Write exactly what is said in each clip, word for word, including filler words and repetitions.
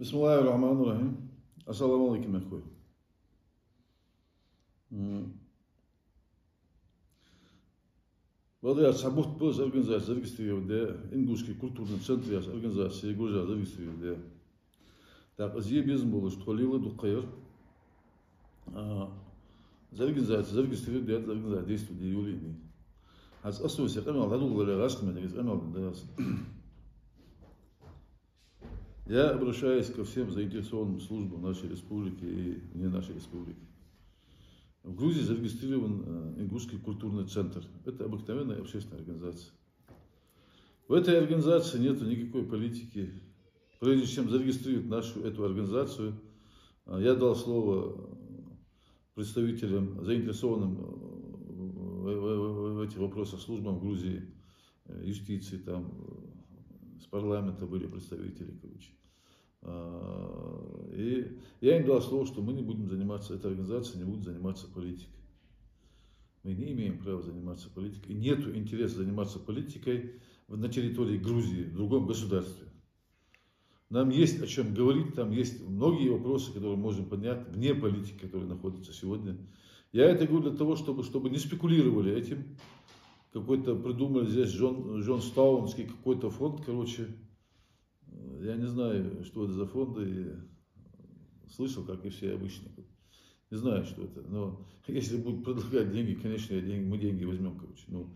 بسم الله الرحمن الرحيم. Ассаламу Ӏалайкум, мехкахой. М. Валлахӏи, цхьа бутт ба из организаци зарегистрировать даь, Ингушский культурный центр яха организаци Гуржа зарегистрировать даь. ТӀаккха из е безам болаш тхо лела дукха ха яр. А, из организаци зарегистрировать даь, из организаци действовать де йолаеннай. ХӀанз аз сона къамаьл дӀадоладаларе гӀашкхамедагиз къамаьл да аз. Я обращаюсь ко всем заинтересованным службам нашей республики и вне нашей республики. В Грузии зарегистрирован, э, Ингушский культурный центр. Это обыкновенная общественная организация. В этой организации нету никакой политики. Прежде чем зарегистрировать нашу эту организацию, э, я дал слово, э, представителям, заинтересованным, э, в, в- в- в этих вопросах службам Грузии, э, юстиции, там, э, с парламента были представители, короче. А, и я им дал слово, что мы не будем заниматься, эта организация не будет заниматься политикой. Мы не имеем права заниматься политикой. И нету интереса заниматься политикой в- на территории Грузии, в другом государстве. Нам есть о чем говорить, там есть многие вопросы, которые мы можем поднять вне политики, которые находятся сегодня. Я это говорю для того, чтобы, чтобы не спекулировали этим. Какой-то придумали здесь Джон, Джонстаунский какой-то фонд, короче. Э, я не знаю, что это за фонды. Слышал, как и все обычно. Не знаю, что это. Но если будут предлагать деньги, конечно, я деньги, мы деньги возьмем, короче. Ну,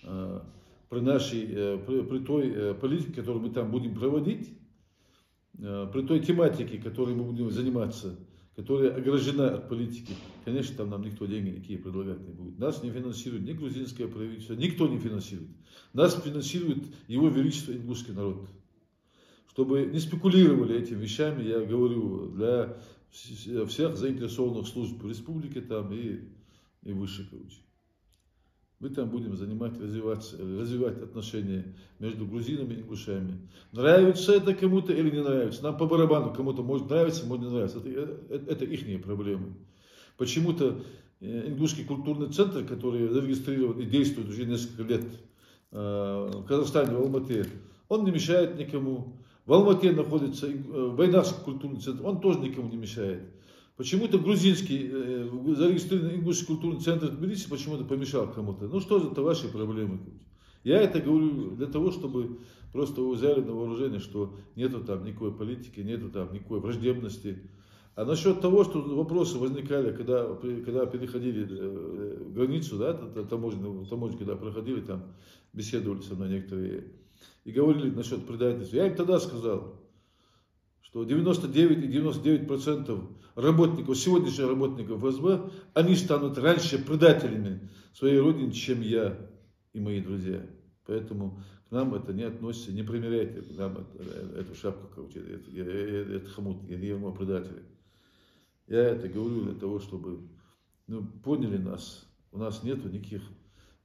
а, при нашей, э, при, при той, э, политике, которую мы там будем проводить, э, при той тематике, которой мы будем заниматься, которая ограждена от политики, конечно, там нам никто деньги никакие предлагать не будет. Нас не финансирует ни грузинское правительство, никто не финансирует. Нас финансирует Его Величество ингушский народ. Чтобы не спекулировали этими вещами, я говорю для вс- всех заинтересованных служб республики там и, и выше, короче. Мы там будем занимать, развиваться, развивать отношения между грузинами и ингушами. Нравится это кому-то или не нравится? Нам по барабану, кому-то может нравиться, может не нравиться. Это, это, это ихние проблемы. Почему-то, э, Ингушский культурный центр, который зарегистрирован и действует уже несколько лет, э, в Казахстане, в Алмате, он не мешает никому. В Алмате находится, э, Байнакский культурный центр, он тоже никому не мешает. Почему-то грузинский, э, зарегистрированный Ингушский культурный центр в Тбилиси почему-то помешал кому-то. Ну что же, это ваши проблемы. Я это говорю для того, чтобы просто вы взяли на вооружение, что нету там никакой политики, нету там никакой враждебности. А насчёт того, что вопросы возникали, когда, при- когда переходили, э, границу, да, т- т- таможню, таможню, когда проходили, там беседовали со мной некоторые и говорили насчёт предательства. Я им тогда сказал, что девяносто девять и девяносто девять процентов работников, сегодняшних работников Ф С Б, они станут раньше предателями своей родины, чем я и мои друзья. Поэтому к нам это не относится, не примеряйте к нам это- эту шапку, короче, это, это, это хомут, я не предатель. Я это говорю для того, чтобы, ну, поняли нас. У нас нету никаких,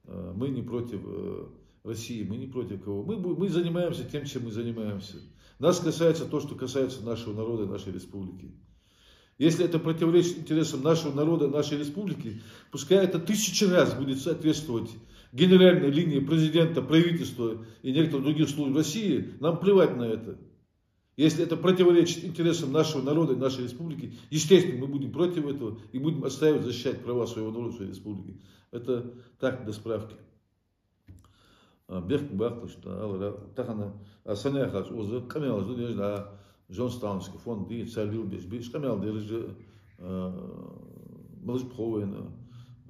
э, мы не против, э, России, мы не против кого. Мы, бу- мы занимаемся тем, чем мы занимаемся. Нас касается то, что касается нашего народа, нашей республики. Если это противоречит интересам нашего народа, нашей республики, пускай это тысячи раз будет соответствовать генеральной линии президента, правительства и некоторых других служб России, нам плевать на это. Если это противоречит интересам нашего народа и нашей республики, естественно, мы будем против этого и будем отстаивать, защищать права своего народа, своей республики. Это так, для справки. А, бехк баккхалаш, тӀа алара, тахан, а, санна яхаш укхаза къамаьлаш да деш, да, Джонстаунский фонд дий, цар лелабеш бий, уж къамаьл дераш, а, малаш ба хов вайна,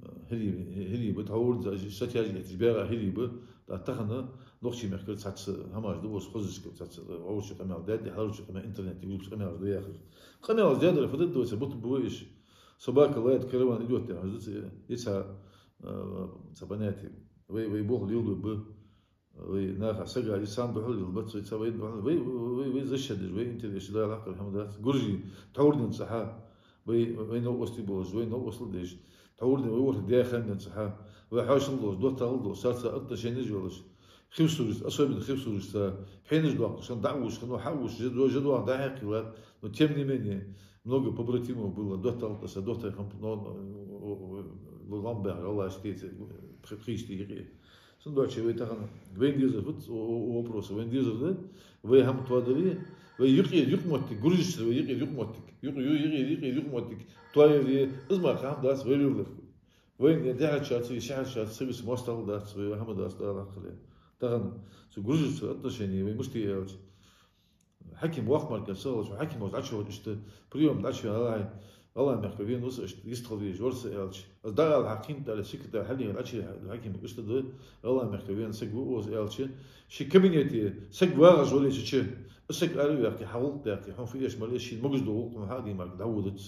а, хӀирий, хӀирий ба, тхьовра са тяжи етташ баьгӀа хӀирий ба, тӀа тахан нохчий мехкара цхьацца хӀамаш да, укхаза хозача цхьацца, гӀоврча къамаьл даьд, хьалхарча къамаьл интернете, группаш къамаьлаш да яхаш. Къамаьлаш даьдар, фу дергда вай, цхьа бутт ба вай уж. Собака лает, караван идёт, яхаш да, цхьа, э, цхьа понятие. Вай, вай болх лелабе ба. Вай наха сага дисам духьал лелабац, вай цхьа вай духьал. Вай, вай, вай защищать деш, вай интерес да лакхар хӀама дац. Гуржий, тхьовра денз цхьа хьа. Вай, вай новкъостий болаш, вай новкъостал деш. Тхьовра денз вай ворхӀ даь ханна денз цхьа хьа. Вай хьоашал долаш, доттагӀал долаш, царца отношенеш йолаш. Хивсурашца, особенно хивсурашца, пхьенаш доаккхаш, дӀа а вувш, хӀана хьа а вувш, жа- жа доагӀа дӀа-хьа кхийлад. Но тем не менее, много побратимов было, доттагӀал тӀа са, доттагӀа хам-, но, но, ламбаьхар, Аллахь тӀа, пхи-, пхийтта юкъе. Цудухьа вай тахан, вайна дезар фуд, о, о, о, вопрос, вайна дезар да, вай хӀама тоадари, Вай юкъера юкъмоттиг, гуржашцара вай юкъера юкъмоттиг, юкъ-, ю-, юкъера, юкъера юкъмоттиг тоаяр, из мара кхы хӀама дац вай леладер. Вайна дехьарчарца, шахьарчарца сагота моастагӀал дац, вай хӀама дац, Дала хьакхале. Тахан цу гуржашцара отношени вай мишта я аьлча, хьаким воккха мара кхы ца хилча, хьакимаша дӀачуяхача, иштта приём дӀачуяхача, гӀалгӀай, гӀалгӀай мехка вена ва со, иштта йистхила везаш вар со аьлча, аз дӀаала хьакхийна тӀара, секретарь хьалъе дӀачуяхача хьакима, иштта да, гӀалгӀай мехка вена саг ва со аьлча, ший кабинете саг вагӀаш вале чу, из саг араваьккхе, хьа гӀулакх даьккхе, хьона фу эш мара эш, шийна могаш дола гӀулакх хьона хьа а дий мара, дӀаводаш.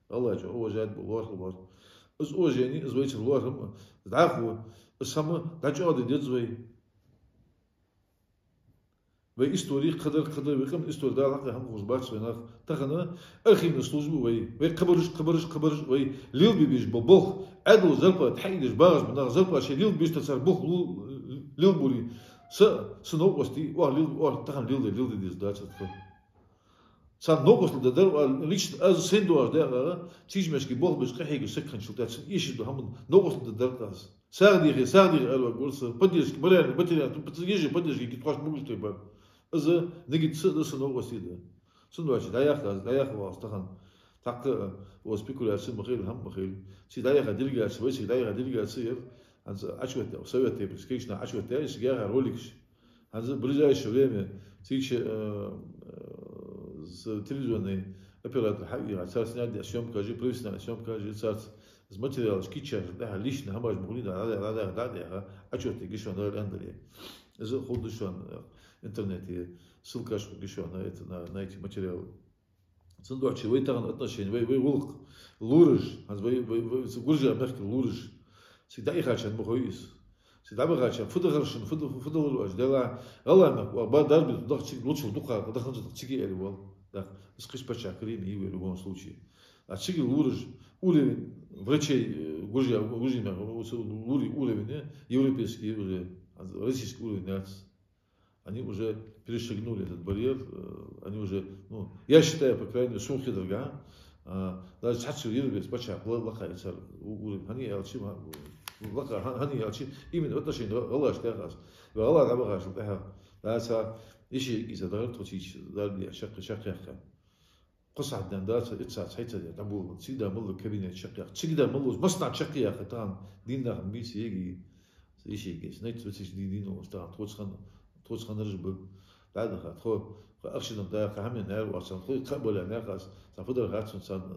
ГӀалгӀай чӀоагӀа уважать бу, лоархӀа лоархӀ. Из уважени, из вайцара лоархӀам, дӀахо, из хӀама дӀачӀоагӀде деза вай. Вай истори кхадар, кхадар, вай къаман истори Дала хьакхале хӀама ховш бац вай нах. Тахан архивни служба вай. Вай кхабараш, кхабараш, кхабараш вай лелабе безаш ба болх. Ӏаьдала зарплата хьаийдеш багӀаш ба нах, зарплата шоай лелабе безаш, цар болх лу-, лелабале. Са, са новкъостий, оаха лел-, оаха тахан леладе, леладе деза дац тхо. Царна новкъостал дергдар, оаха лично аз сайна доагӀаш дагӀа, цига мешки болх беш къахьегаш саг хинначул тӀехьагӀа цунна эшаш дола хӀама новкъостал дергдар аз. СагӀа дехе, сагӀа дехе ала вагӀар со, поддержка, морально, материально, п-, п-, ежа поддержка йиги тхоашта могаш тайпара. Из нигат са да, са новкъостий да. Цудухьа дӀаяхар аз, дӀаяхар вагӀар со тахан. ТӀаккха, э, о, спекуляци ма хилийла, хӀама ма хилийла. Цига дӀаяха делегаци, вай цига дӀаяха делегаци яр, хӀанз Ӏочуоттаяь, совет тайпара, кегийча наха Ӏочуоттаяь, из яхар роликаш. ХӀанз ближайшее время цига, э, э, с-, телевизионни оператор хьавийха, царца снять даь съёмкаш я, профессиональни съёмкаш я, царца из материалаш кийчъяьчул тӀехьагӀа лични хӀамаш ма хулий, дӀа-, дӀа-, дӀа-, дӀа-, дӀа-, Ӏочуоттаергья шоана, Дала аьнна дале. Из хургда шоана, э, интернете ссылкаш хургья шоана на это, на, на эти материалы. Цудухьа вай тахан отношени, вай, вай гӀулакх лораш, хӀанз вай, вай, вай, цу гуржий мехка лораш. Цига дӀаихачарна ма хой из. Цига дӀабахачарна фу да хӀара шун, фу да, фу да лораш, Дала, гӀалгӀай мехка, ба дарбит даха цига лучул дукха, даханза даха цига аьле вал. Да, из кхыча паччахьалкхе ма йий в любом случае. А цига лораш уровень врачей, э, гуржий, гуржий мехка, лорий уровень, э, европейский уже, а российский уровень яц. Они уже перешагнули этот барьер, э, они уже, ну, я считаю, по крайней мере, сона хетаргахьа, а, даже цхьацца европейски паччахьалкхе ла-, лакхе я цар у-, уровень. ХӀана аьлча, ма-, лакхе, хӀа-, хӀана аьлча, именно отношени гӀа-, гӀалгӀашта яхаш. Вай гӀалгӀай дӀабахачул тӀехьагӀа, да, ца, иши гиса дагар тхо чийча, дарби шаккхе, шаккхе яхха. Кхо сахьат даьнна дац, итт сахьат, цхьайтта сахьат дӀаболабенна. Цига да мел кабинет чакхъяккха. Цига да мел луш, массанахьа чакхъяккха тахан дийнахьа мийса еги, иши еги. Снайт цу чийча ди-, дийнахьа луш тахан тхоца хана, тхоца ханараш ба. ДӀадаха, тхо, тхо ахчанах дӀаяккха хӀама яр вац царна, тхо кхаъ балаьнна яхаш, царна фу дар хац царна,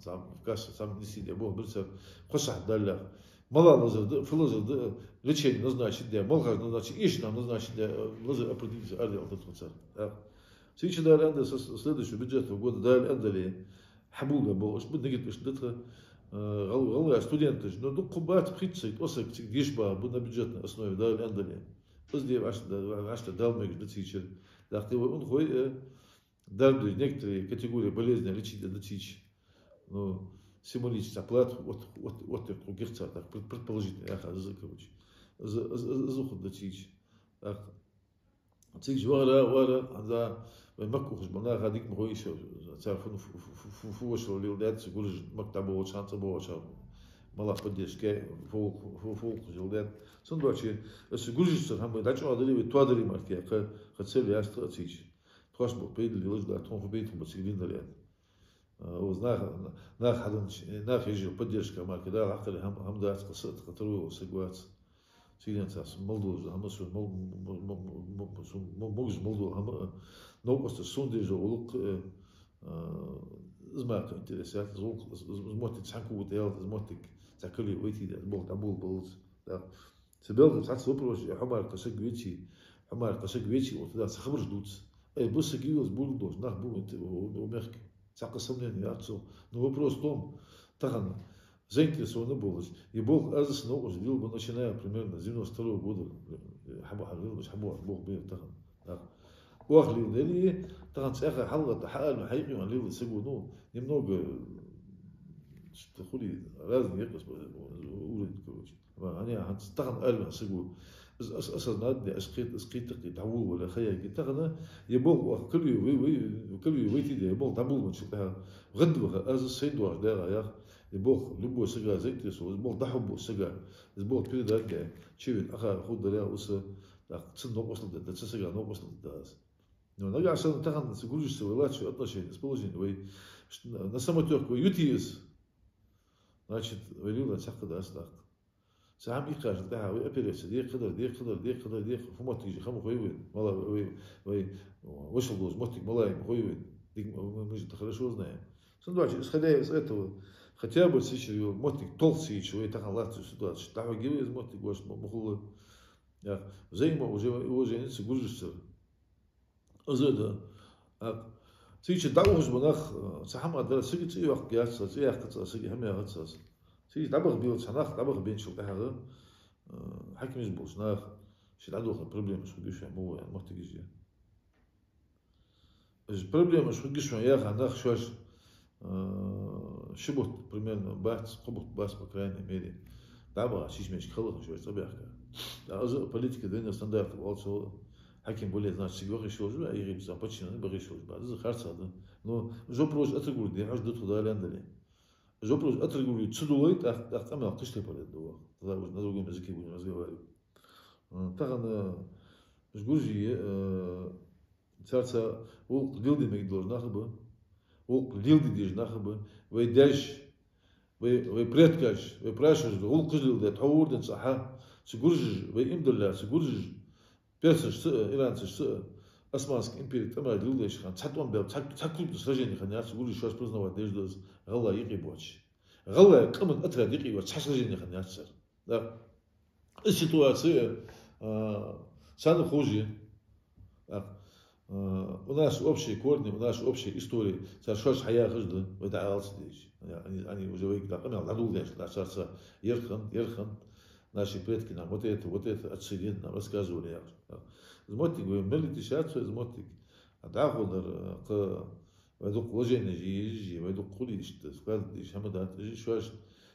царна касса, царна нисде болх бир цар, кхо сахьат даллалехь. Мала лазар да, фу лазар да, лечение назначить даь, мала харж назначить, эшаш назначить даь, лазар определиться арадаьлар тхоцара. Цига Дала аьнна дале, со с-, следующего бюджетного года Дала аьнна дале, хьабоалабергба уж, ба нигат уж да тха, э, гӀал-, гӀалгӀай студенташ, ну, дукха бац, пхийтта саг, ткъо саг цига деша багӀаргба на бюджетной основе, Дала аьнна дале. Из де вӀашта, вӀашта Дала мегаш да цига. ТӀаккха вай унахой, э, дарба деш, некоторые категории болезней лечить де да цига. Ну, символически оплата от-, от-, оттаергья тхогара цар, так, пред-, предположительно, яхар из, короче. Из, из, из, из хургда цига. Так. Цига вахара, вахара, хӀанз вай Макка ухаш бола наха дика ма хой из, цар фу, фу, фу, фу, фу вошал леладаьд, цу гуржий Макка дӀабоагӀача хана, цӀабоагӀача хана, мала поддержка, фу, фу, фу, фу леладаьд. Цудухьа из гуржашцара хӀама дӀачӀоагӀдале, вай тоадаргья мара кхы, кхы цел яц тха цига. Тхоашта болх пайда лелаш да, тхона фу бейта ба цига дин дар яд. А, уж нах, нах хьаденнача, нах еш йола поддержка мара кхы Дала хьакхале хӀама, хӀама дац, кхы са а тха таро йола саг вац. Цига денз цхьа сона мел долаш да хӀама, сона мел, м-, м-, м-, м-, сона м-, могаш мел дола хӀама, а, новкъосташа сона деш дола гӀулакх, э, а, из мара кхы интерес яц, из гӀулакх, из, из, из моттиг цхьан кога тӀа ялат, из моттиг цхьа кале вайтийта, из болх дӀаболабаллалца. Да. Са белхаш цхьацца вопрос, э, хьо мара кхы саг веций, хьо мара кхы саг веций, вот, да, цхьа хабараш дувц. Э, ба саг веций, болх долаш нах ба вай, у, у мехка. Цхьаккха сомнени яц цох. Но вопрос в том, тахан заинтересованни болаш, из болх аз а са новкъосташа лелабенна, начиная примерно с девяносто второго года, э, хьабаха лелабеш, хьабаха болх бер тахан. Так. Оаха леладер, тахан цӀаьхха хьалгӀатта хьаала, хьайкъа ван лела саг ва, ну, немного, э, что хули, разный якъас, э, уровень, короче. Ва, ани, хӀанз тахан аьлар саго, аз, аз, аз над де, аз кхет, аз кхетакхе дӀаволавале ха яги. Тахан из болх оаха калве вай, вай, калве вайтийта, из болх дӀаболабенначул тӀехьагӀа гӀадваха, аз сайна доагӀаш дагӀа ях, из болх любой сага заинтересован, из болх дӀахьоргболча сага, из болх передать даь, чувена Ӏаха хургдар я уса, так, цунна новкъостал дергда, цу сага новкъостал дергда аз. Но нагахь санна тахан са гуржашца вай латтача отношенеш, положени вай ш-, на, на самотёк вай ютийс. Значит, вай лела цхьаккха дац тӀаккха. Цхьа хӀама иккхачул тӀехьагӀа вай операци декхадар, декхадар, декхадар, декхар. Фу моттиг я хӀама хой вайна. Мала вай, вай вошал доз моттиг мала я хӀама хой вайна. Дика м-, м-, мы же это хорошо знаем. Цудухьа, исходя из этого, хотя бы сича йола моттиг толх сийча вай тахан латтача ситуацешка дӀахьоргья вай из моттиг, ваш ма-, мухула. Як, взаимоуважение ца гуржашцара. Из да. Як, цийча дӀаухаш ба нах, э, цхьа хӀама дар, сага цӀи йоаккхаргьяц, цӀи яьккхац, сага хӀама яхац. Цийча дӀабаха белац нах, дӀабаха бенчул тӀехьагӀа, э, хьакимаш болча наха ши дӀадохар проблемаш хургья шоана, мо вай моттигаш я. Уж проблемаш хургья шоана яха нах шоаш, э, ши бутт примерно бац, кхо бутт бац, по крайней мере. ДӀабаха чичмечка халахаш шоаш цӀабаьхка. ТӀаккха из политика двойных стандартов оал цох, хьаким бале, значит, цига ваха йиш йолаш ба, а ихи бицан подчиненный баха йиш йолаш ба. Из харцахьа да. Но уж вопрос отрегулировать де хьожаргда тхо, Дала аьнна дале. Уж вопрос отрегулировать ца дуле, тӀаккха, тӀаккха къамаьл кхыча тайпара да вай. Тогда уже на другом языке будем разговаривать. М, тахан, э, уж гуржий, э, царца гӀулакх леладе мегаш дола нах ба, гӀулакх леладе дезаш нах ба, вай даьш, вай, вай предкаш, вай пращураш гӀулакхаш леладаь тхьовра денз цӀа хьа, цу гуржаш, вай иман дилла, цу гуржаш, персашца, иранцашца, Османский импере тӀема леладеш хана, цхьа тӀом баьб, цхьа, цхьа крупное сражение хиннаяц, гуржий шоаш признавать деш да из, гӀалгӀай юкъе боацаш. ГӀалгӀай къаман отряд юкъе боацаш цхьа сражение хиннаяц цар. Да. Из ситуаци, а, царна ховш я. Так, а, у нас общие корни, у нас общая история. Цар шоаш хьаяхаш да, вай дӀаала ца дезаш. Они, они уже вайга къамаьл дӀадоладеш, да, царца ер хиннад, ер хиннад, наши предки нам вот это, вот это отсылали, нам рассказывали, яхаш. Так. Из моттиг вай мел йиташ яц, из моттиг. ДӀахо дар, а, кхы вай дукха вложенеш е езаш я, вай дукха хуле иштта, вкладывать де езаш хӀама дац, уж шоаш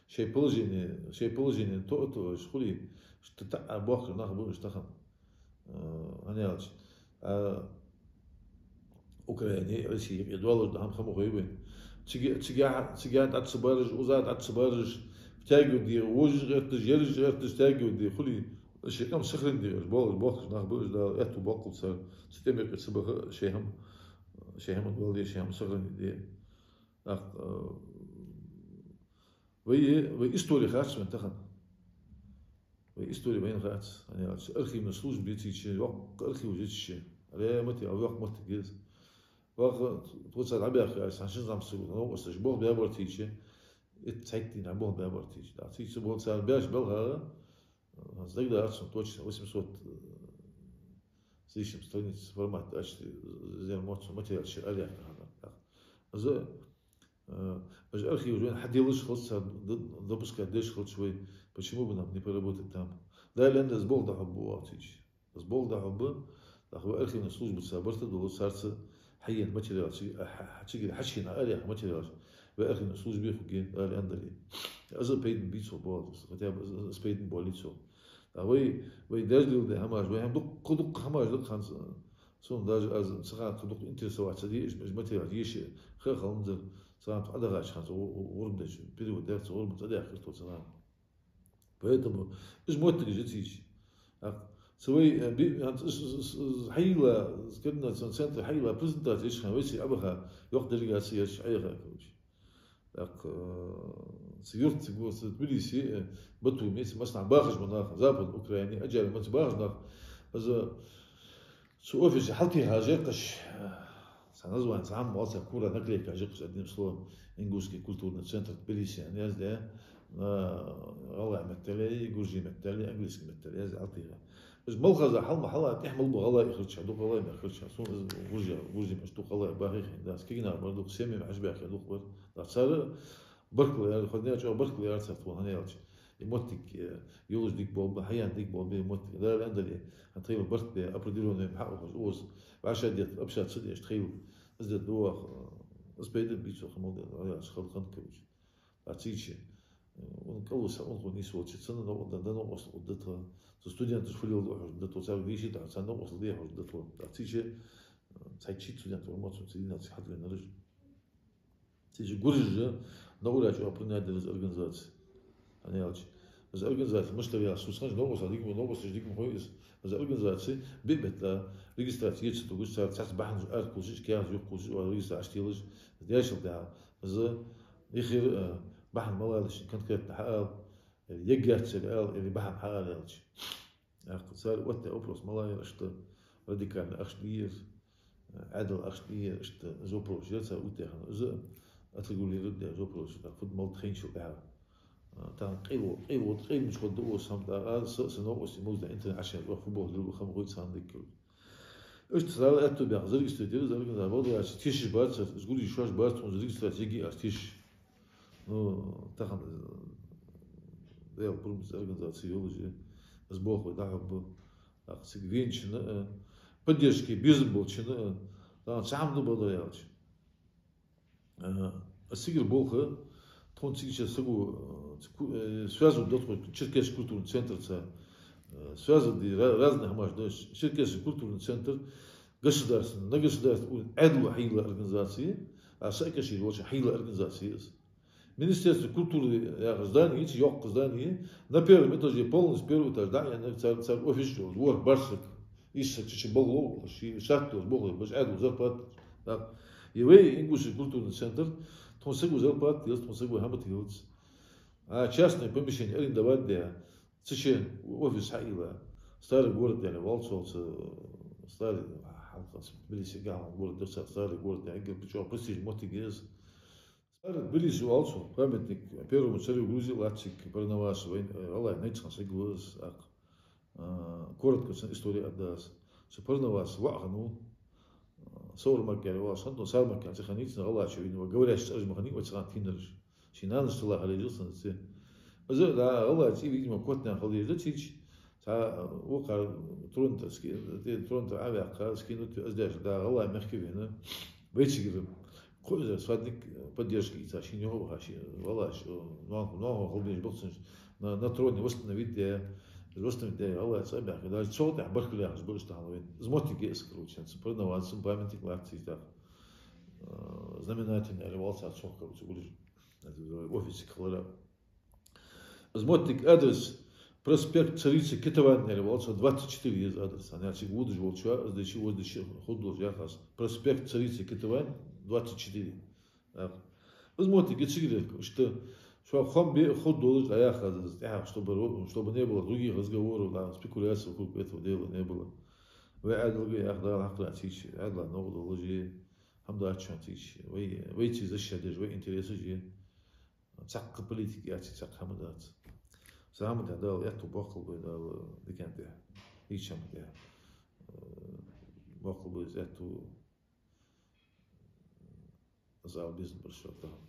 шоай положени, шоай положени тоъа-тоъаш хуле, иштта таӀа боахкаш нах ба уж тахан. Э, хӀана аьлча, а, Украине, Россе юкъе доаллаш да хӀама, хӀама хой вайна. Цига, цигахьа, цигахьа дӀа ца бараш, укхаза дӀа ца бараш, втягивать де, вожаш гӀерташ, ераш гӀерташ, втягивать де хуле, шоай къам сохранить де, уж боаллаш боахкаш нах ба уж, Дала аьттув боаккхалба цар, цу тӀема юкъе ца баха, шоай хӀама, шоай хӀама доал де, шоай хӀама сохранить де. ТӀаккха, э, вай, вай истори хац вайна тахан. Вай истори вайна хац. ХӀана аьлча архивни служба я цийча, йоккха архив я цийча. Ре мати, а йоккха моттиг я из. Ваха, тхоца дӀабаьхка, аз хьан шин зӀамсаг, новкъосташ болх баьбар цийча. Итт цхьайтта дийнахьа болх баьбар цийча. Да, цийча болх цар баьча балхара, э, сдагдац сона точно, восемьсот, э, с лишним страниц формат, ачти, зер моцу материал ши аряхта хана. Так. Из, э, уж архиваш вайна хьаделаш хилча, д-, допускать деш хилча вай, почему бы нам не поработать там? Дала аьннад, из болх дӀахьоргба оаха цийча. Из болх дӀахьоргба, тӀаккха вай архивни службаца барт а долаш, царца хьаена материал, ци-, а, хьа-, хьа-, цигара хьачуена араяьха материалаш вай архивни службе хургья, Дала аьнна дале. Из пайдана бий цох, боал, хотя бы из, из пайдана боалий цох. ТӀаккха вай, вай даьш леладаь хӀамаш, вай хӀама дукха, дукха хӀамаш да хӀанз, сона даже аз цу хана тхо дукха интересоваться ца де, уж, уж материал еша ха хиланзар, цу хана тхо Ӏодахача хана цу гӀу-, гӀу-, гӀурба деш, перевод даьр цу гӀурбанца Ӏодехкар тхо цу хана. Поэтому уж моттигаш я цийча. Так, цу вай, э, би-, хьан-, с-, с-, с-, хьайла, с-, координационни центре хьайла презентаци еш хана вай цига Ӏобаха, йоккха делегаци ераш Ӏайха, короче. Так, э, цу юрта, цу го-, цу Тбилисе, э, Батуме, цу массанахьа бахаш ба нах, Западни Украине, Аджаре, маца бахаш нах. Из цу офисе хьалтӀехьа жекъаш, э, цхьа названи, цхьа хӀама оал цар, кура наклейка жекъаш, одним словом, Ингушский культурный центр Тбилиси аьнна яздаь, э, гӀалгӀай меттала, гуржий меттала, английски меттала яздаь хьалтӀехьа. Уж малхаза хьалма хьала тӀехьа мел ба гӀалгӀай хилча, дукха гӀалгӀай мехка хилча, сона из гуржий, гуржий мехка дукха гӀалгӀай бахийхин дац, кагий нах бар дукха, семьями хьажабаьхка дукха бар. ТӀаккха цар баркал яр, хӀанз чӀоагӀа баркал яр цар тхона, хӀана аьлча. Из моттиг, э, йолаш дика болх ба, хьаяьнна дика болх ба из моттиг. Дала аьнна дале, хӀанз тхоайла барт бе, определённый хьаухаш, укхаза вӀашагӀдетта, общаться деш тхоайла. Из де доагӀа, э, из пайдана бий цох, хӀама да, хӀана аьлча, хала хиннад, короче. А цийча, э, укхун кӀалвиса, укхун нийсволча, цунна новкъа да, да новкъостал да тха. Цу студенташа фу леладу хьожаргда тхо, царга дийшад хьо, царна новкъостал де хьожаргда тхо. А цийча, э, цхьайтта-шийтта студент вар ма цун цу дийнахьа цига хьатӀавеннараш. Цийча гуржаша наура чӀоагӀа принять даьр из организаци. ХӀана аьлча, Из организаци мишта да яхаш, цу схьанча новкъостал дика ма, новкъостал дика ма хой из. Из организаци биъ бетта регистраци е ца тугаш, цар цхьацца бахьанаш ара кхувсаш, кагӀаз юхакхувсаш, ва регистраци Ӏаш телаш, дешал тӀехьа. Из ихир, э, бахьан мала да шоана конкретно хьаала, яр еггаццара ала, или бахьан хьаала аьлча. ТӀаккха цар оттадаь вопрос мала яр, иштта радикальни ахча дийр, Ӏаьдала ахча дийр, иштта из вопрос яр цар оттадаь хинна. Из отрегулировать даь вопрос, тӀаккха фуд мала да хайначул тӀехьагӀа. А, тахан къайла, къайла, къайла мича хургда оаш хӀама тӀаккха, аз са, са новкъостий музда интернет Ӏашен, ва футбол дилла хӀама хой царна диккал. Иштта цар аьттув баьхка зарегистрировать яр из организаци, бакъда аьлча тешаш бацар, из гулъеш шоаш бац, тхона зарегистраци ергья аьлча тешаш. Ну, тахан, э, Даьла пурам бац, организаци йолаш я, из болх вай дӀахьоргба. ТӀаккха цига веначунна, э, поддержка, безам болчунна, э, тахан цхьа хӀама да, бакъда аьлча. Э, из цигара болх, тхона цигача саго, э, ку-, э, связывать да тхо Черкесский культурный центрца, э, связывать да ра-, разные хӀамаш да. Черкесский культурный центр государственный, на государственный уровне Ӏаьдало хьайилла организаци, а Саакашвили волча хьайилла организаци я из. Министерство культуры яха здани, цу йоккха здани, на первом этаже полностью, первый этаж дӀа а яьнна, цар, цар офис йолаш, ворхӀ-бархӀ саг, ийс саг чу-чу балхалол, ший штат долаш, болх беш, Ӏаьдало зарплата. Так. И вай ингушский культурный центр, тхона саго зарплата елац, тхона саго хӀама тӀа елац. А частное помещение арендовать даь, цу чу офис хьайилла. Старый город яхаш валцолца, старый хьалха, Тбилиси гахьал город да, старый город яхаш, эггара чӀоагӀа престижный моттиг я из. Цар Тбилиси валцо, памятник первому царю Грузии латтача Парнавасу, вай, э, гӀалгӀай найц хинна саг ва из, тӀаккха, а, коротко цун история аргда аз. Цу Парнаваса воӀ хиннав, а, Саур-Мак яхаш волаш хиннав, Сар-Мак яхаш цӀи хиннай цун, гӀалгӀачо вийнав, говорящий цӀераш ма хиннай вай цу хана кхийнараш. Ший нанас тилла хьалъайжа хиннад цӀи. Из, да, гӀалгӀай цӀи, видимо, котнаьха хила дезаш да цига. Цхьа, э, вокхар тронта ски-, э, тронта Ӏоваьккха, скинуть, из деш, да, гӀалгӀай мехка вена. Вайцигара кхо эзар сотник, э, поддержка ийца, шийна юхабаха, ший, валаш, э, ноаха, ноаха хила безаш бахцанаш, на, на троне восстановить даь, восстановить даь, гӀалгӀай цӀи баьхка. Даже цул тӀехьа баркал яхаш ба уж тахан вайна. Из моттиг я из, короче, цу Парнаваса памятник латт цу тӀа. Э, знаменательный аьле валцар цох, короче, гулдеш. Офисе хилар. Из моттиг адрес: проспект Царицы Кетаван яхаш валцо, двадцать четыре я из адрес. Хьанна цига водаш волча, из деши, воздаши хургдолаш яхаш. Проспект Царицы Кетаван, двадцать четыре. Так. Из моттиг я цигара, иштта, шоай хоам бе хургдолаш дӀаяхар из тӀехьа, чтобы ро-, чтобы не было других разговоров, да, спекуляций вокруг этого дела не было. Вай Ӏаьдалга яхар, Дала хьакхарах цигача, Ӏаьдала новкъа долаш я, хӀама дац шоана цигача. Вай, вайцига защищать деш, вай интересаш я. Цхьаккха политика яц, цхьаккха хӀама дац. Цу хӀаман тӀа Дала аьттув боаккхалба вай, Дала дикан тӀа, хӀама тӀа, э, боаккхалба вай из аьттув, из ала безам бар шоана тахан.